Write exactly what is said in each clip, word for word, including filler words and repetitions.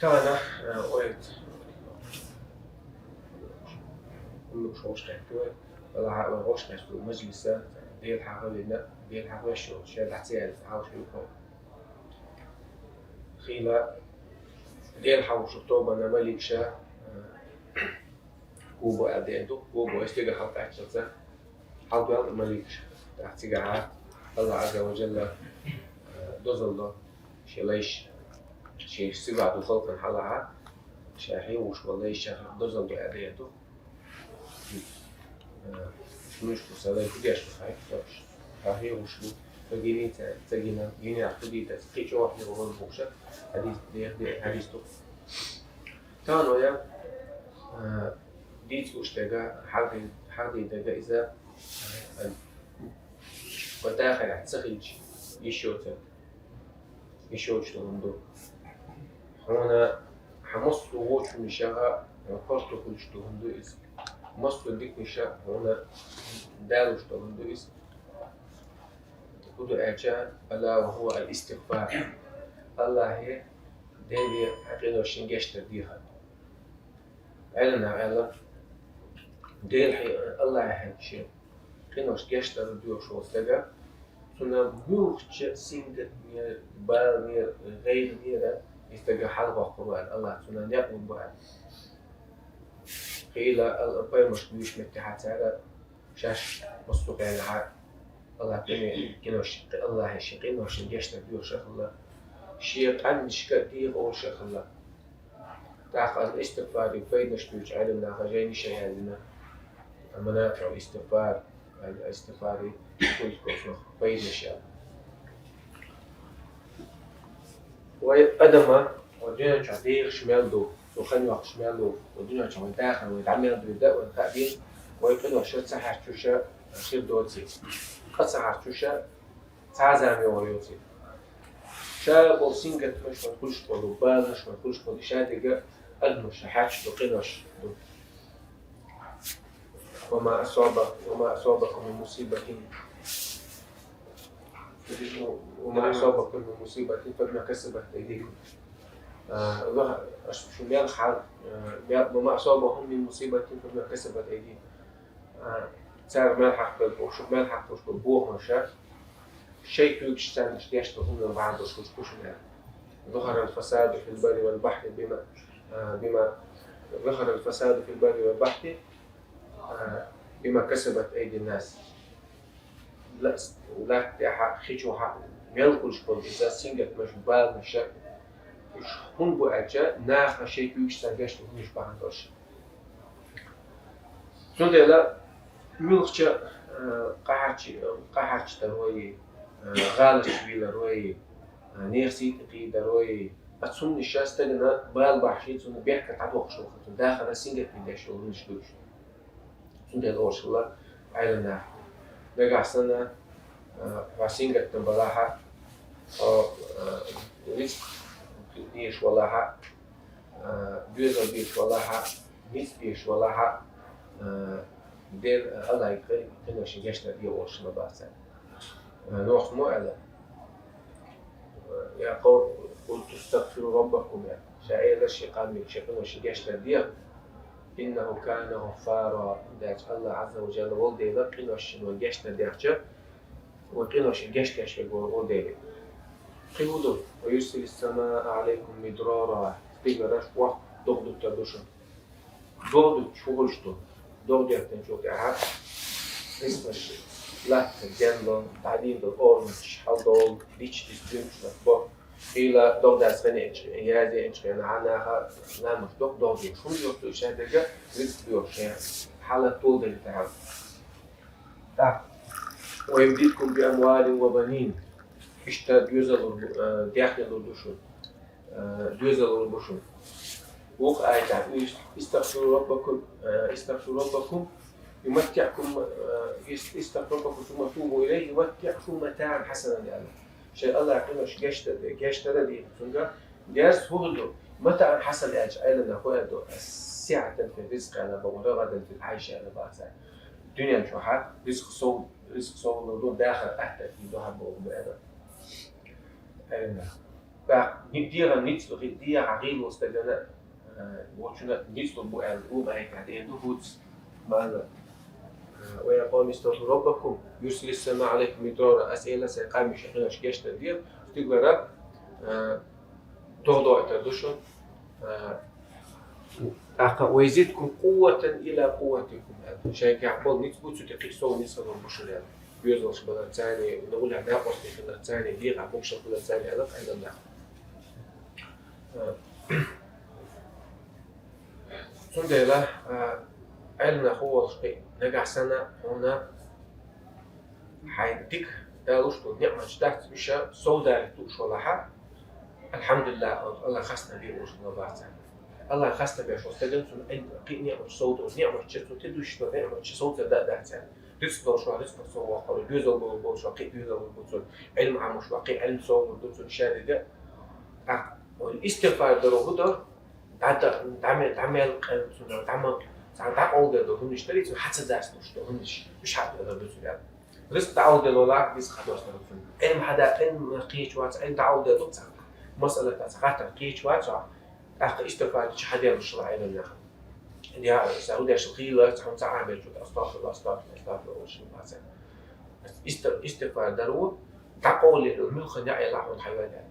Тахана, э, ойт. Хьуна гӀош хӀетта, вай, валлахӀи, вай гӀош хӀетта мажлиса, Дела хьахавина, Дела хьахавеш йолча, шаьра дӀа ца яьлча, хьалха юкъе. Хийла Дела хьалхашка тобанна маликаша, э, гӀо бу аьнна ду, гӀо бу, ай стеган хьалкхаччалца хьалдоал маликаш. ТӀаккха цигахьа АллахӀ Ӏазза ва Жалла, э, дозалла шен лайш, шен сигала ду халкъана хьалха, ша хьехаш бола лайш ша дозалла ду аьнна ду. Э, муьшку са лай худеш ду хьай, хьехаш ду. Ца гина, ца, ца гина, гина худийта, кхы чӀогӀа хьехаш бу ша, хьадис, де, де, хьадис ду. Тахана вай, а, дийца гуш дерг, хьахдий-, хьахдийр дерг иза, а, вай дахарехь ца хилча, йиш йоцург, йиш йоцуш долун ду. Хьуна хьан массо а вочунашагӀа, а, паргӀато хуьлуш долун ду иза. Массо а диканашагӀа хьуна далуш долун ду иза. ХӀун ду аьлча, ألا وهو الاستغفار. АллахӀе, Деле хьан къиношна гечдар дехар. Ӏеламнаха аьлла, Дела хье-, АллахӀе хьан шен къиношна гечдар доьхуш волу стага, цунна муьлххачу сингаттамера, баланера, гӀайгӀанера и стаг хьалхавоккхур ву аьлла, АллахӀа цунна некъ лур бу аьлла. Хийла ал-, пайхамаршка дуьйцучу меттехь цара шаьш массо а хенахь АллахӀ тӀе къинош, АллахӀе шен къиношна гечдар доьхуш а хилла, шен къаьмнашка декъа олуш а хилла. ТӀаккха ас истигъфаран пайданаш дуьйцу Ӏеламнаха жайнаш а яздина. منافع الاستغفار, ал-, истигъфаран пайданаш яздина. Вай адама, вай дуьнен чохь дехаш мел ду, цо хан йоккхуш мел ду, вай дуьнен чохь вай дахар, вай дӀа мел дуьйда, вай хаа дийна, вай къиношна ца хьаьрчуша хир доций, къа ца хьаьрчуша цхьа а зама йогӀур йоций. Ша болу сингаттамаш вайн хуьлуш болу, баланаш вайн хуьлуш болу, ша дерг адамаша хьаьрча ду, къинош ду. وما أصاب، وما أصابكم من مصيبة، وما أصابكم من مصيبة فبما كسبت أيديكم. А, ва-, аш шу мел хьал, а, мел, وما أصابهم من مصيبة فبما كسبت أيديهم. А, цара мел хьакхабелла, шу мел хьакхабелла бохамаша, шайн куьйгаш царнаш деш ду хӀуманан бахьана долуш хуьлуш бу шуна аьлла. ظهر الفساد في البر والبحر بما، а, بما، ظهر الفساد في البر والبحر، а, بما كسبت أيدي الناس. Ла-, латта тӀехь, хи чохь мел хуьлуш болу иза сингаттамаш, баланаш, уьш хӀунда бу аьлча, наха шайн куьйгаш царна деш ду хӀуманаш бахьана долуш. Цундела муьлххачу, а, къахьарча-, къахьарчадарой, а, гӀалаташ вийларой, а, нехан сий тӀекхийдарой, а, цунна ша стагана бала бахьаш, цунна бехке дӀадоккхуш ву, цунна дахаран сингаттам деш йолу хӀуманаш ду уьш. Цундела олуш хилла Ӏеламнаха. Нагахь санна, а, хьо сингаттам балахь а, хьо, а, рицкъ дезаш валахь а, а, доьзал дезаш валахь а, ницкъ дезаш валахь а, а, Дела, АллахӀе къи-, къиношна гечдар де олуш хилла боху цара. А, Нохьа мо аьлла: يا قوم، قلت استغفروا ربكم, аьлла. Ша элира шен къамеле, шен къиношна гечдар деха. إنه كان غفارا, хӀунда аьлча АллахӀ Ӏазза ва Жалла волу Дела, къиношна вайн гечдар дехча, вайн къиношна гечдеш верг волу волу Дела. Кхин хӀун ду? ويرسل السماء عليكم مدرارا, стигаларш воккха догӀа дуттур ду шуна. ДогӀа дуттуш хӀун хуьлуш ду? ДогӀа деттинчул тӀаьхьа рицкъаш латта денло, дӀадийна долу орамаш хьалдолу, дича дис дуьйцуш бо. Хийла догӀа дац хенахь, яздинчу хенахь наха ламаз доккху догӀа дуьйцуш. ХӀунда йоху ша дерг рицкъ доьхуш, шен хьалат толдалийтархьама. ТӀаккха: ويمددكم بأموال وبنين. Иштта доьзал лур бу, а, даьхни лур ду шуна. А, доьзал лур бу шуна. Вукху аятехь: استغفروا ربكم، а, استغفروا ربكم يمتعكم، а, است-، استغفروا ربكم ثم توبوا إليه يمتعكم متاعا حسنا, аьлла. Шайн АллахӀе къиношна гечдар-, гечдар а дийна цуьнга, дерс хӀун ду? متاعا حسنا аьлча, Ӏеламнаха хӀун аьлла ду? سعة في الرزق аьлла боху, رغدا في العيش аьлла боху цара. Дуьнен чохь рицкъ сов-, рицкъ совлур ду, дахар атта а ду хьан боху аьлла. Ӏеламнаха. ТӀаккха ни-, дегӀан ницкъ, дегӀан гӀийла стагана, э, вочуна ницкъ бу аьлла, у байтӀа ден ду хӀуц, мала. Э, «ويا قوم استغفروا ربكم يرسل السماء عليكم مدرارا», ас эла сай къамиша къинош гештар дер, стиглара, э, догӀ-догӀ ду шун, э, тӀаккха «ويزدكم قوة إلى قوتكم», аьлла. Шайгахь бол ницкъ бу цу тӀе кхин сов ницкъ бу шун аьлла. Доьзалш балар царни, нугӀла накъостий хилар царни, дегӀа букшах хилар царни аьлла, къайдам нах. Э, цундела, э, Ӏилманах хӀу волуш кхин, нагахь санна хьуна хьайн дика далуш долу неӀматаш дац, уьш сов далийта лууш валахьа, алхьамдулиллахӀ, Аллах хастам бе лууш хилла бац. Аллах хастам беш волу стагана цунна Ӏилма, кхин неӀматаш сов долу, неӀматаш цу тӀе дуьсуш долу неӀматаш сов ца да дац. Рицкъ долуш ван рицкъ сов воккхур, доьзал болуш ван кхин доьзал ду цунна, Ӏилма Ӏамош ван кхин Ӏилма сов ду цунна, шадерг а. ТӀаккха вай истигъфар даро хӀу дар, дӀа-, дӀа-, дӀа-, дӀа мел къевлла цунна, дӀа ма-, цхьа дӀакъовладе долу хӀуманаш дарий, цунна хьа ца дастуш долу хӀуманаш, уьш хьа а дар ду цунна аьлла. Рицкъ дӀакъовладе лолахь, рицкъ хьадоссар ду цунна. Ӏилма хьада, Ӏилма кхеча вац, Ӏилма дӀакъовладе ду цхьа. Масъалата цхьа гӀатар кхеча вац, тӀаккха истигъфар дича хьаделлаш хилла Ӏилманах. Я, сан хӀу деш хийла, цхьа хӀума ца Ӏамбелча, астагфируллахӀ, астагфируллахӀ, астагфируллахӀ, шун бацара. Исти-, истигъфар даро, дӀакъовлаелла муьлхха неӀ елахь хьуна хьайван аьлла.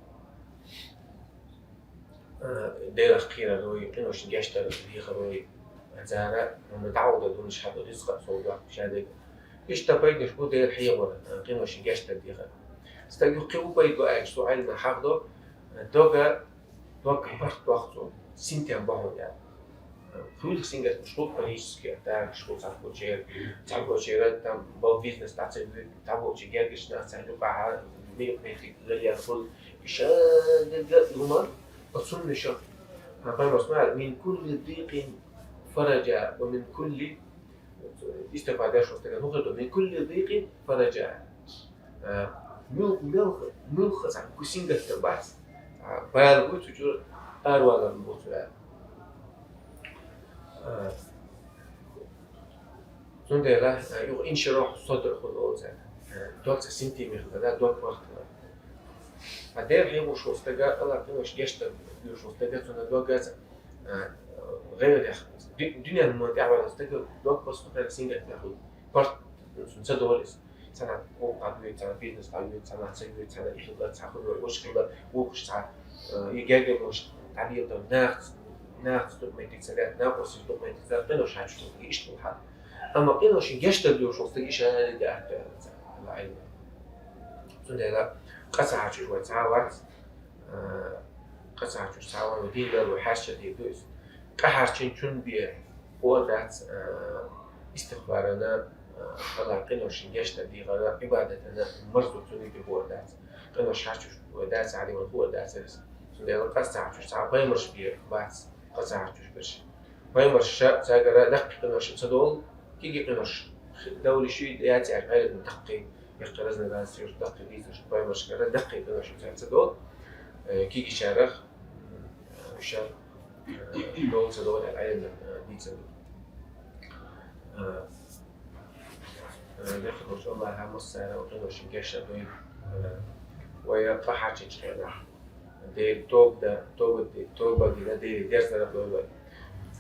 Э, Делах кхерар вай, къиношна гечдар дехар вай, цара хьуна дӀакъовладе долуш хьан рицкъа а сов доккху шадерг. Иштта пайдаш бу Дела хьехор, э, къиношна гечдар дехар. Стаг юххе ву пайда аьлча, со Ӏилма хьахдо, э, дога, дога барт дохцо, синтем бохьун яр. Хуьлу сингаттамаш хӀу политический атакаш хӀу цхьаболчеран, цхьаболчеран там бал бизнес дӀа ца вуьйту, цхьаболчеран гергаш нах цхьа юкъахьа, мекъа меттиг ларъян хуьлу, иша дерг а хӀума, оцунна иша. Пайхамар ма аьлла: «Мин кулли дикъин фараджа, ва мин кулли», истигъфар деш волу стагана хӀун хир ду: «Мин кулли дикъин фараджа». Э, муьлх-, муьлх-, муьлхха цхьа кху сингаттам бац, а, бала бу цу чуьра, аравалар бу цу аьлла. Э, цундела, э, юха инширохь содра хуьлу олу цара. Э, дог цхьа синтем хилла, да, дог барт хилла. А Дела хьехош волу стага, Аллах къинош гечдар доьшуш волу стага, цунна дог а ца, э, гӀайгӀанех, ду-, дуьненан ман тӀаьхьаваьлла стага дог барт хилла, сингаттам хуьлу. Барт, цунна ца долу иза. Цхьана вовшах дӀавоьду, цхьана бизнес дӀавоьду, цхьана ца воьду, цхьана и хилла, цхьа хуьлура, ваша хилла, вукхуш цхьа, э, и гергарлонаш дӀабелла, нахаца, нахаца дукха меттиг ца лаьтта, накъосташ дукха меттиг ца лаьтта, къинош хьаьчуш ду, и иштта хьал. Амма къиношна гечдар доьшуш волу стаг иша а ца аьлла, Ӏилма. Цундела къа ца хьарчош вай цхьа а вац, э, къа ца хьарчош цхьа а вац, дийна вай хьаьрча дийр ду иза. Къа хьарчинчун бен хӀора дац, э, истигъфарана, э, Аллах къиношна гечдар дехара, Ӏибадатана марзо цунна бен хӀора дац. Къинош хьарчош вай дац, Ӏадийван хӀора дац иза. Цундела къа ца хьарчош цхьа а пайхамарш бен бац, къа ца хьарчош берш. Пайхамарша цаьргара даккхий къинош ца долу, кегий къинош довлий шуьйра яц аьлла, Ӏилманах даккхий, яккхий разногласиеш даккхий дийцарш, пайхамаршкара даккхий къинош цаьрга ца долу, э, кегийчарах, э, уьш, э, долу ца долу аьлла, Ӏилманах, э, дийцар ду. Э, э, Деххарчу Аллаха массара а къиношна гечдар дойла, э, вай къа хьарчинчу хенахь. Дела тоба дан, тоба де-, тоба дина, Деле дерзарах дойла вай.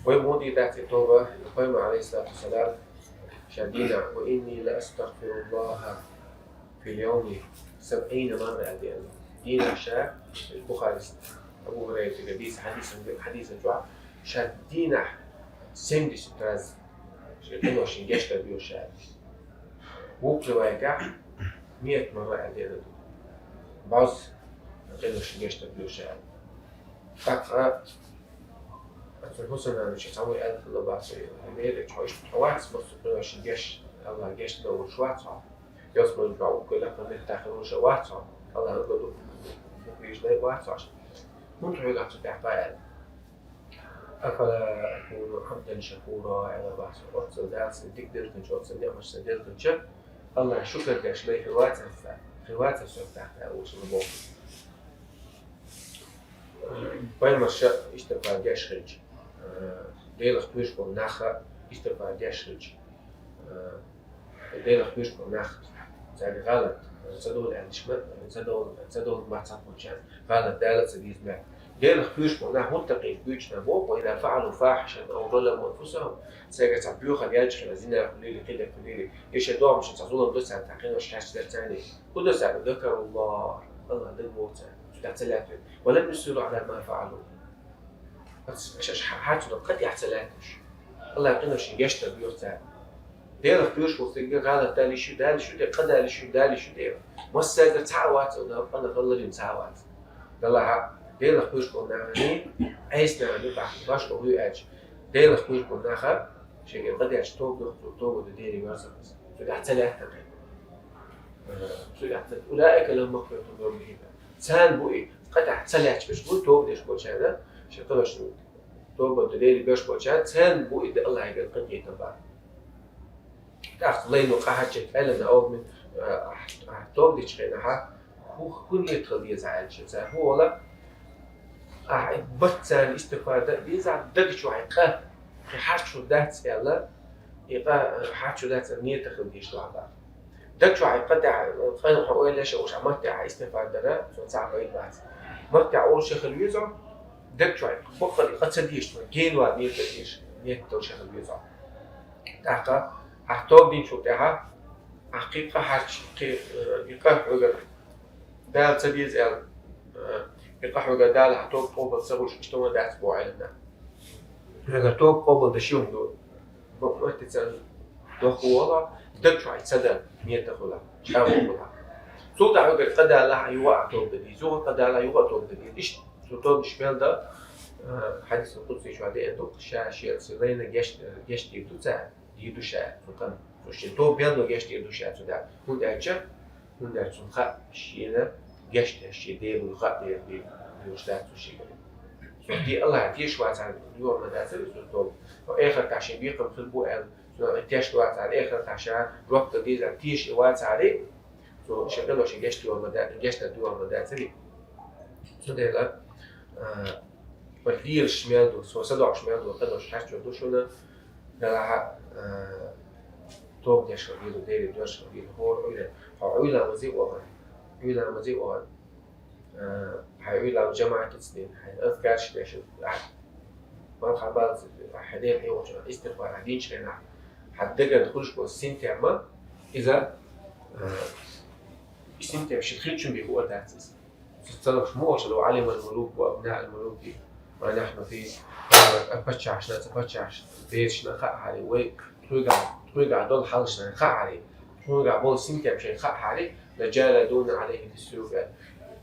Вай муха дийр дац и тоба, Пайхамар, алейхиссалату вассалам, ша дийнахь: «Ва инни ла астагфируллаха фил йовми сабъина марра», аьлла. Дийнахь ша, Бухарис, Абу Хурайрас дийца хьадисан, хьадисан чохь, ша дийнахь семьдесят раз шен къиношна гечдар дойла ша. Вукху риваятехь миат марра аьлла ду. База къиношна гечдар дойла ша. ТӀаккха оцу Хьусанан ша цхьа вай аьлла хилла бац, вай, вай, вай, хьо иштта хьо вац, массо а къиношна геч, Аллах гечдойла вац хьо. Ялсамани чохь вукху лакхара меттахь хир волуш вац хьо. Аллах ду-, ду-, ду-, вийш дай вац хьо. ХӀунда хьоьгахь цу тӀехь къа аьлла? «Афала акуну абдан шакура», аьлла бац. Оццул Дала сан дика делхинчу, оццул неӀматаш сан делхинчу, Аллах шукар деш лай хир вац аса, хир вац аса тӀаккха аьлла вуш ма боху. Пайхамарша истигъфар деш хилча, э, Делах кхоьруш болу наха истигъфар деш хилча, э, Делах кхоьруш болу нах, цаьрга гӀалат, Ца довла аьлча ма, ца довла, ца довла ма ца кхоча. ГӀалат дала ца деза ма. Делах кхоьруш болу нах муттакъий буьйцу нах боху, «إذا فعلوا فاحشة أو ظلموا أنفسهم», цаьрга цхьа боьха яьлча хилла, зина хуьлийла, кхидерг хуьлийла, я шайн догӀмашна цхьа зулам до царна, цхьа къинош кечдо царна, хӀун до царна, «ذكروا الله», АллахӀ дага боху царна, цу тӀехь ца лаьттара. «ولم يصروا على ما فعلوا». Аш, аш, аш, хьарчо къа тӀехь ца лаьтташ. АллахӀ къиношна гечдар доьху царна. Делах кхоьруш волу стаг гӀалат дала йиш ю, дала йиш ю, къа дала йиш ю, дала йиш ю, Дела. Массаьрга цхьа а вац, къа гӀаллалин цхьа а вац. Далахьа, Делах кхоьруш болу нахана, Ӏеса нахана бахьана башха хӀуй аьлча, Делах кхоьруш болу наха, шайга къа деш тоба доху, тоба до Деле верза. Цу тӀехь ца лаьттара. Цу тӀехь ца, «أولئك لهم مغفرة من ربهم». Царна бу и, къа тӀехь ца лаьтташ берш бу, тоба деш болчарна, шайн къиношна тоба до Деле берш болчарна, царна бу и АллахӀигара къинхетам бара. ТӀаккха лайно къахьарчийта аьлла, Наоми, а, а, тоба дечу хенахьа, хӀун, хӀун нийят хила деза аьлча, цара хӀун олу, ахьа и бац царна истигъфар дан а деза, дага чохь и къа, кхин хьарчо дац аьлла, и къа, хьарчо дац аьлла, нийят хила дезаш ду хьан бара. Дага чохь и къа тӀехь, къа хьо ойла еш, уьш а матте ахьа истигъфар дара, цо цхьа а пайда бац. Матте ахьа олуш хила веза, дага чохь и баккъалла и къа ца дезаш, генвар нийят дезаш, нийят долуш хила веза. ТӀаккха, ахьа тоба динчул тӀаьхьа, ахьа кхин къа хьарча, кхин, э, и къа хьоьгара Дала ца деза аьлла, э, и къа хьоьгара Дала хьан тоба къобал ца хуьлуш, иштта ма дац боху Ӏеламнаха. Хьоьгара тоба къобал дан ши хӀума ду. Бакъ маттица дохко вала, дага чохь ца дан, нийят хуьла, чӀагӀо хуьла. Цул тӀаьхьа хьоьгара къа далахь, юха а тоба дан деза, юха къа далахь, юха а тоба дан деза. Иштта цу тобанаш мел дан, э, хьадисул къудси чохь деана ду, ша шен лайна геч-, гечдийр ду цара. Дийр ду ша цу тӀам. Цу шен тоба мел до гечдийр ду ша цу тӀам. ХӀунда аьлча, хӀунда аьлча цунна хаьа шена гечдеш, шен Дела вуй хаьа дела, дела, дела дац цу шегара. Цунна де АллахӀ тешаш вацахьара, юха ма дацара цу тоба. Ткъа эхартахь шен бекхам хир бу аьлла, цунна тешаш вацахьара, эхартахь ша жоп дан деза аьлла тешаш вацахьара, цу шен къиношна гечдийр ма да-, гечдийр ма дацара. Цундела, а, Вай лелаш мел ду, со садоӀуш мел ду, къинош хьаьрчо ду шуна, делахьа, э, тоба деш хила веза, Деле доьрзуш хила веза, хӀора Ӏуьйре. Хьо Ӏуьйла вазе а вахана, Ӏуьйла вазе а вахана, э, хьайн Ӏуьйла жамаӀатаца дина, хьайн азкарш деш, ахь, балха балца, хьайн Дела хьехочу, истигъфар хьан динчу хенахь, хьан дагана хуьлуш болу синтем ма, иза, э, и синтем шен хиллачун бен хуур дац иза. Цу царах ма олуш, «لو علم الملوك وأبناء الملوك ما نحن فيه». Паччахьашна, цу паччахьашна берашна хаахьара, вай тхуьгахь, тхуьгахь долу хьалашна хаахьара, тхуьгахь болу синтем шайна хаахьара, «لجالدونا عليه بالسيوف», аьлла.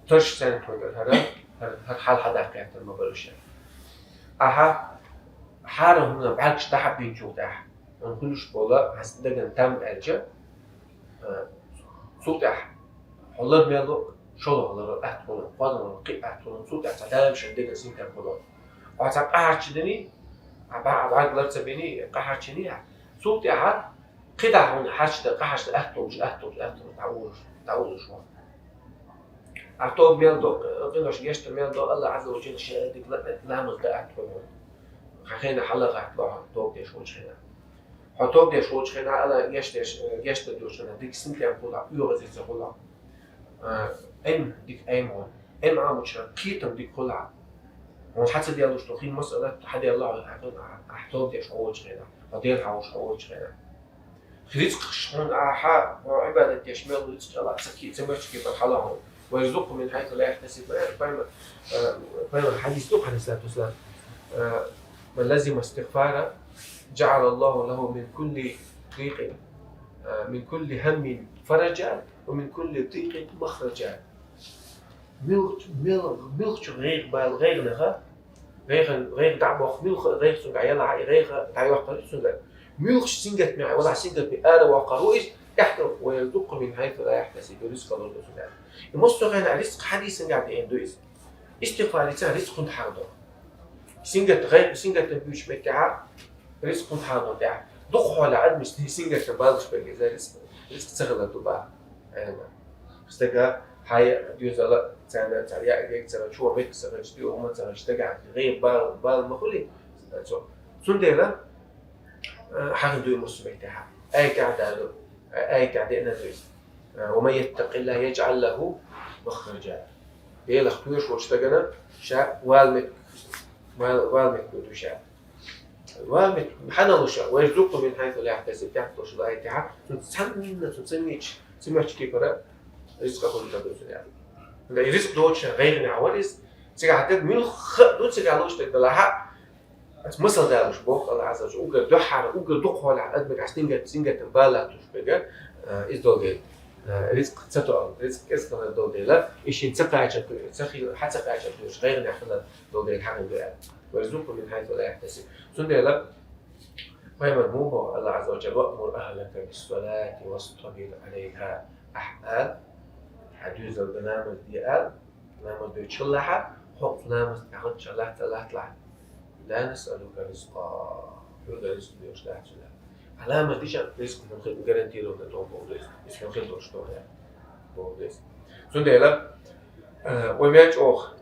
Тарш царна тхуьгара хӀара, хӀара, хӀара хьал хьадаккха гӀертар ма бара уьш. Ахьа хьарам хӀума бӀаьргаш дӀахьабинчул тӀаьхьа, хьуна хуьлуш болу хьан дагана там аьлча, Э, цул тӀаьхьа хьо лар мел ло, шолгӀа лар атта хуьлу, кхозлагӀа лар кхин а атта хуьлу, цул тӀаьхьа цхьа тамашийна деган синтем хуьлу. Хьо цхьа къахьарчдиний, а бӀа-, а бӀаьрг лар ца биний, къахьарчдиний, цул тӀаьхьа кхидӀа хьуна хьарчдан, къахьарчдан атта хуьлуш, атта хуьлуш, атта хуьлуш, дӀавуллуш, дӀавуллуш ву. А тоба мел до, къинош гечдан мел до, АллахӀ Ӏазза ва Жалла шен дика ла-, ламаз дан атта хуьлу. Хьан хенахь хьала гӀатталахь, тоба деш волчу хенахь. Хьо тоба деш волчу хенахь, АллахӀ гечдеш, гечдан долчу хенахь, дика синтем хуьлахь, оьгӀазлица хуьлахь. Э, Ӏилма дика Ӏемахь, Ӏилма Ӏамочу хенахь, кхетам дика хуьлахь. Хьуна хьан ца деллуш ду, хин масъала хьан делла хьо, ахь, ахь тоба деш хьо волчу хенахь, хьо Дела хьан волуш хьо волчу хенахь. Рицкъаш хьуна ахьа, хьо Ӏибадат деш мел рицкъ АллахӀ ца ки-, ца моьттуш кепара хьала хьуна. «ويرزقه من حيث لا يحتسب». Пайхамар, э, пайхамар хьадис ду, Ӏалайхиссалату вассалам, э, «من لزم الاستغفار جعل الله له من كل ضيق، э، من كل هم فرجا ومن كل ضيق مخرجا». Муьлххачу, мел-, муьлххачу гӀайгӀа бала гӀайгӀанах, гӀайгӀан-, гӀайгӀа дӀа а боккху, муьлхха гӀайгӀа цуьнга Ӏелахь, и гӀайгӀа дӀайоккхур ю цуьнга. Муьлххачу синтеме, валахь, синтеме аравоккхур ву иза, тӀаьхьа, «ويرزقه من حيث لا يحتسب», рицкъ лур ду цуьнга. И массо а хенахь рицкъ хьадисангахь деана ду иза. Истигъфар дича рицкъ хӀунда хьахдо? Сингат гӀай-, сингаттан буьйчу меттехьа рицкъ хӀунда хьахдо тӀехь? Дукха хьолахь адамаш сингаттан балуш берг иза рицкъ, рицкъ ца хилар ду баха. Стага хьай доьзала царна цара яа гег цара чо меттиг ца хилча, тӀехума ца хилча, стага гӀайгӀа бала, бала ма хуьлий цо. Цундела, э, хьахдо и массо а меттехьа. Ай тӀехь а ду, ай тӀехь а деана ду иза. ومن يتق الله يجعل له مخرجا. Делах кхоьруш волча стагана ша вала мет-, вала, вала меттиг ду ша. Вала мет-, хӀана луш, ويرزقه من حيث لا يحتسب, тӀехьа долча аятехь, цунна цхьанна, цунна цӀенйича, цӀи моттигаш кепара рицкъ хьакхолларгда цунна. ХӀана аьлча рицкъ доцуш хенахь гӀайгӀане хьавар из, цигахь дерг муьлхха а ду, цигахь луш дерг далахь а, Ас масал далуш боху Аллах Азза ва Джалла, уггар дуьххьара, уггар дукха хьолахь адамага ас сингат-, сингаттам бала латтош берга, а, иза долу дела, а, рицкъ ца тоъал, рицкъ кӀезиг хилар долу дела, и шен ца кхачар, ца хи-, хьан ца кхачар хиларш, гӀайгӀанехь хилар долу дела хьан ду аьлла. ويرزقه من حيث لا يحتسب. Цундела пайхамар муха боху Аллах Азза ва Джалла: وأمر أهلك بالصلاة واصطبر عليها. Ахьа ала, хьан доьзалга ламаз де ала, ламаз доьчу хиллехь, хьо оцу ламазна тӀехь хӀоттача латта латталахь. لا نسألك رزقا. Хьоьга рицкъ доьхуш дац хьуна. Хьан ламаз дича рицкъ хьуна хир гарантированно тоху боху деза. Иза хьуна хир долуш тоху боху деза. Цундела, э, вай мел чӀогӀа,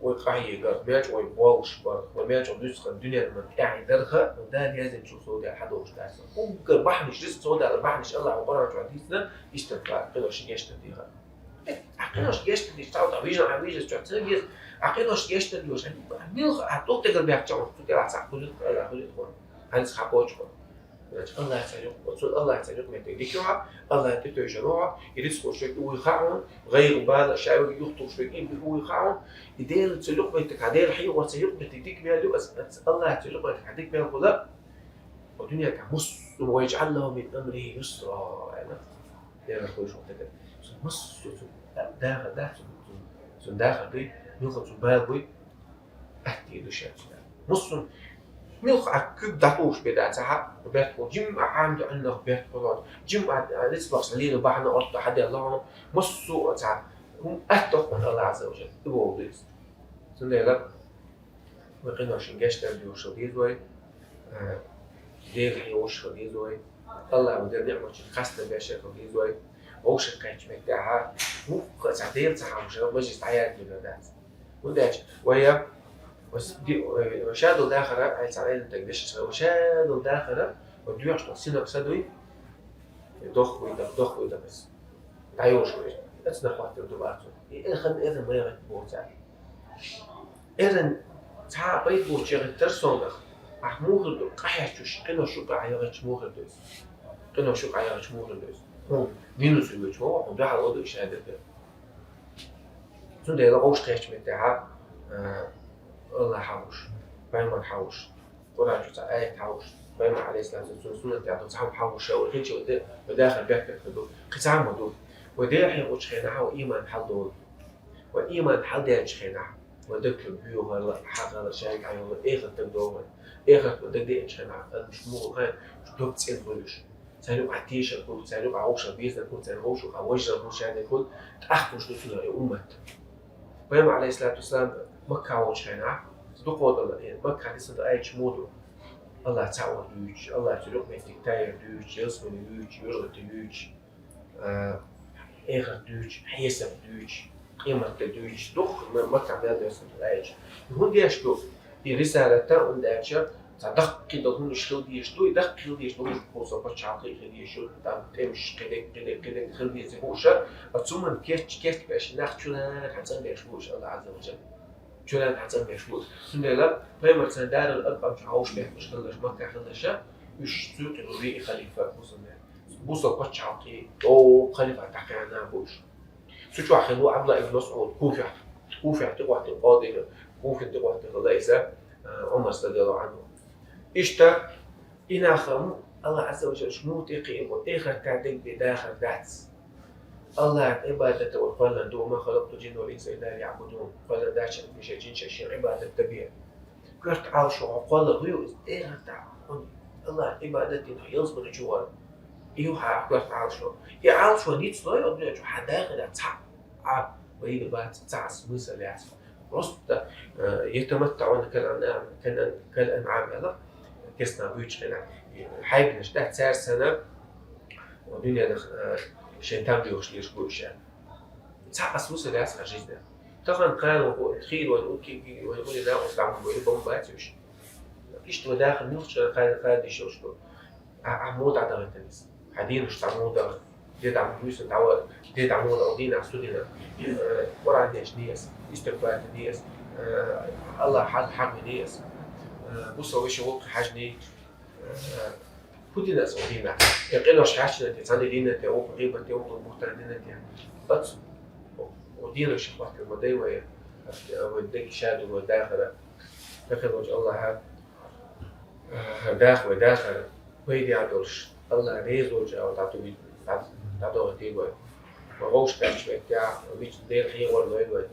вай къахьегар, мел чӀогӀа вай боллуш бар, вай мел чӀогӀа дуьйцу хан дуьненан тӀехь дарха, вай Дала яздинчул совдала хьан долуш дац. Уггар бахьанаш, рицкъ совдала бахьанаш Аллаха Къуръан чохь дийцина, истагӀфар, къинош гечдар дехар. Ахь къинош гечдар дийш, цхьа вижа, ахь вижа чохь ца веза, ахь къинош гечдар дош, ахь милха, ахь тӀултегал бехча, цу тӀера цхьа хуьлуьйту, Аллах хуьлуьйту хьуна. Хьанца хьан кхочу хьуна. Значит, Аллах царна юкъ, цу Аллах царна юкъа меттиг дика ю хьан, Аллах тӀетевжар ву хьан, и рицкъ уьш вуй хаьа хьуна, гӀайгӀа бала, ша вуй юхтуш вуй, и вуй хаьа хьуна, и Дела цу юкъа меттиг, хьан Дела хьехор цу юкъа меттиг дика мел ю, ас, ас Аллах цу юкъа меттиг хьан дика мел хуьла, Ва дуьнен тӀехь массо а ويجعل له من أمره يسرا аьлла. Дера хуьйшу тӀе. Цу массо а цу дахар дац, цу, цу дахар дуй, муьлхха цу бала буй, атта ду шаьш. Массо а муьлхха а куьг дӀатухуш бен дац хьан, бехк хьо, жимма а хьан ду Ӏаннах бехк хьо, жимма а рицкъ бахьана лела бахьана отта хьан делла хьуна, массо а цхьа хӀума атта хьуна Аллах Азза ва Джалла. И боху дуьйцу. Цундела Вай къиношна гечдар доьхуш хила деза вай, а, Дела хьехош хила деза вай, Аллаха вай делла ниӀматашна хастам беш хила деза вай, вовшах кхаьчча меттехь, муьлхха а цхьа Дела ца хьехош, мажлис дӀаяздина дац. ХӀунда аьлча вай, вай ди-, вай ша долу дахар, ай цхьа Ӏеламнах дешнаш, вай ша долу дахар, вай доьхуш долу синаг са дуй, дохуй дара, дохуй дара ас. ДӀайолуш вай. Ацна хӀоттар ду бацо. И эрхан эран майгӀат боху цара. Эран цхьа а пайда боцуш яхийтар сонах. Ахь муха ду, къахьечуш, къинош юкъа яхийташ муха ду иза. Къинош юкъа яхийташ муха ду иза. ХӀун, минус ю вуьйчу, хӀун, дуьхьал оду иша дерг. Цундела вовшах кхаьчча меттехь, а, Аллах хьахош, пайхамар хьахош, Къуръан чу цхьа аят хьахош, пайхамар Ӏалайхиссалату вассалам суннат тӀехь ду цхьа хьахош, вай хинча вай де-, вай дахар бехк ду. Кхин цхьа а ма ду. Вай Дела хьехочу хенахь вай иман хьалдолу. Вай иман хьалдаьллачу хенахь, вай дагчу буьйхарла, хьагӀарла, шайга хьайолла, эхарт дагадогӀу вай. Эхарт вай дагадеъначу хенахь, адамаш муха хьайн дог цӀена хуьлуш. Царна юкъахь тешар хуьлу, царна юкъахь вовшах безар хуьлу, царна вовшах важар хуьлу, шадерг хуьлу, тӀаккха гуш ду цунах и уммат. Пайхамар, Ӏалайхиссалату вассалам, Макка волчу хенахь, дукха долу, э, Макка дисна айча муха ду. Аллах цхьаъ вар дуьйцуш, Аллах цуьра юкъаметтиг тайар дуьйцуш, ялсамани юьйцуш, юьргӀати юьйцуш, а, эхарт дуьйцуш, хьесап дуьйцуш, къематде дуьйцуш, дукха ма-, Макка мел доьссина айча. ХӀунда деш ду? И рисалата, хӀунда аьлча, цхьа даккхий долу хӀуманаш хила дезаш ду, и даккхий хила дезаш ду, уьш кхуза пачхьалкхе хила дезаш ю, там тӀемаш кхидерг, кхидерг, кхидерг хила дезаш бу уьш, а цу хӀуманна кеч-, кечбеш, нах чулан хьан цӀанбеш бу уьш Аллах Азза ва Джалла. Чулан хьан цӀанбеш бу уьш. Цундела пайхамар царна дарал аркъам чу хьовш бехкаш хиларш, Макка хиларша, уьш цуьйкъе ву веа халифа бусалба. Бусалба пачхьалкхе, о, халифа тӀакхаьхьна бу уьш. Цу чохь хилла ву Ӏабдулла ибн МасӀуд, Куфехь, Куфехь тӀекъоьхьуш къоди, Куфин тӀекъоьхьуш хилла иза, а, Ӏумар, радияллаху Ӏанху. Иштта, и нах-м Аллах Азза ва Джалла муха тӀекхиъна, эхартехь дерг бен дахар дац. Аллахьан Ӏибадат вай кхоьллина ду, وما خلقت الجن والإنس إلا ليعبدون. Кхоьллина дац шаьш бен шайн жин, шайн Ӏибадат дан бен. Коьрта Ӏалашо хьо кхоллар хӀун ю иза? Эхартахь хьуна Аллахьан Ӏибадат дина хьо ялсамани чу вар. И ю хьан коьрта Ӏалашо. И Ӏалашо ницкъ лой, оцу дуьнен чу хьан дахар яц цхьа а пайда бац, цхьа а смысл яц. Просто, э, يتمتعون كالأنعام, كالأن-, كالأنعام аьлла, кестна буьйцу хенахь. Хьайбанаш дац, цаьрца санна, дуьненах, э, шайн там доьхуш лелаш бу уьш. Цхьа а смысл яц хьан жизнь. Тахана кхана ву, хийла вайн у-, ки-, ки-, вайн ули накъост дӀа ма бой, бан бац уьш. Иштта вай дахар муьлххачара кхайна кхайна диш йолуш ду. А, а муха дӀадахийтина иза? Хьан дийнаш цхьа муха даха? Де дӀа буьйса дӀавар, де дӀа мула дина, су дина. Э, Къуръан деш дес, истигъфар дес, э, Аллах хьал хьагми дес. Э, бусал виша вокхи хьажни. Э, ху дина со дина. Э, къинош хьачна те, цани дина те, вокху гъибате, вокху бухтан дина те. Бац. О, о дина ши хватка ма дай вай. Э, вай дег шаду вай дахара. Дахар вач Аллаха. Даха вай дахар, пайда долуш, Аллах реза волчу агӀор дӀатуьйхира, дӀа-, дӀадохуьйтийла вай. Вай вовшахкхетча вай тӀехь, вича Делан хьехор лойла вай.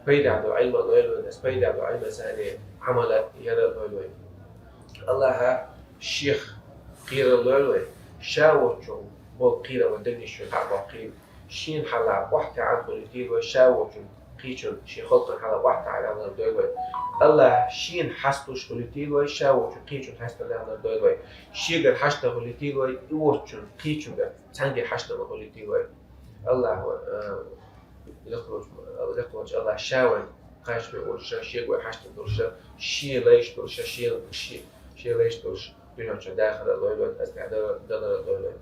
Пайда долу Ӏилма лойла вай, ас пайда долу Ӏилма санна Ӏамал яра лойла вай. Аллаха Шех кхерар лойла вай, Ша воцчунна болу кхерар вай дагнаш чу дӀа а боккхийла. Шена хьалха охьатаьӀна хуьлуьйтийла вай, Ша воцчунна кхечунна шен халкъана хьалха охьатаьӀна лар дойла вай. Аллах Шена хьасталуш хуьлуьйтийла вай, Ша воцчунна кхечунна хьасталуш лар дойла вай. Шегара хьаштан хуьлуьйтийла вай, и воцчунна кхечуьнгара цхьаьнгге хьаштан хуьлуьйтийла вай. Аллах, э, лекхачу, лекхачу Аллах Ша вайн кхачаме волуш, Шега вай хьаштан долуш, Шен лайш долуш, Шен, Шен, Шен лайш долуш дуьнен чу дахар а лойла вай, ас тӀехь далар а лойла вай.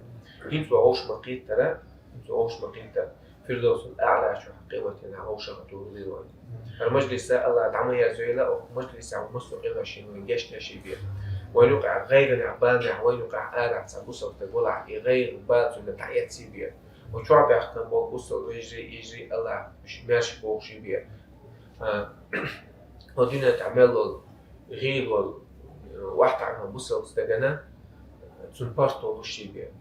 ХӀинца вай вовшах ма кхеттара, ХӀинца вовшах ма кхеттара, Фирдовсул АӀла чохь къематдийнахь вовшах а тухур дийр вай. ХӀара мажлиса Аллах дӀа ма язвойла, оха мажлисехь массо а къиношна вайн гечдеш бе. Вайн юкъахь гӀайгӀанехь, баланехь, вайн юкъахь арахь цхьа бусалба стаг валахь, и гӀайгӀа, бала цуьнан дӀаэций бе. Вайн чохь баьхкина болу бусалба вежарий, йижарий Аллах уьш маьрша бохуш бе. А, хӀокху дуьнен тӀехь мел волу, гӀийла волу, охьатаьӀна бусалба стагана, цунна паргӀато луш бе.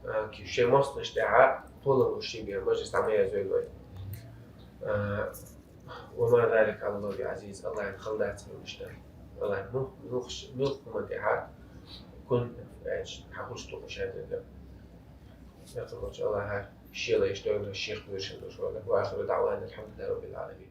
А, шайн мостагӀчу тӀехь толам луш бе, мажлис дӀа ма язвойла вай. А, ва ма залика Ӏала Ллахи би Ӏазиз, Аллахьан хала дац хьуна иштта. Аллахьан мух-, мух-, муьлхха хӀуманна тӀехь кун аьлча, хьан хуьлуш ду-кх ша дерг. Бакъ волчу Аллаха Шен лайш дойла, Шех кхоьруш долуш вала. Ва ахиру даӀвана алхьамдулиллахи раббил Ӏаламин.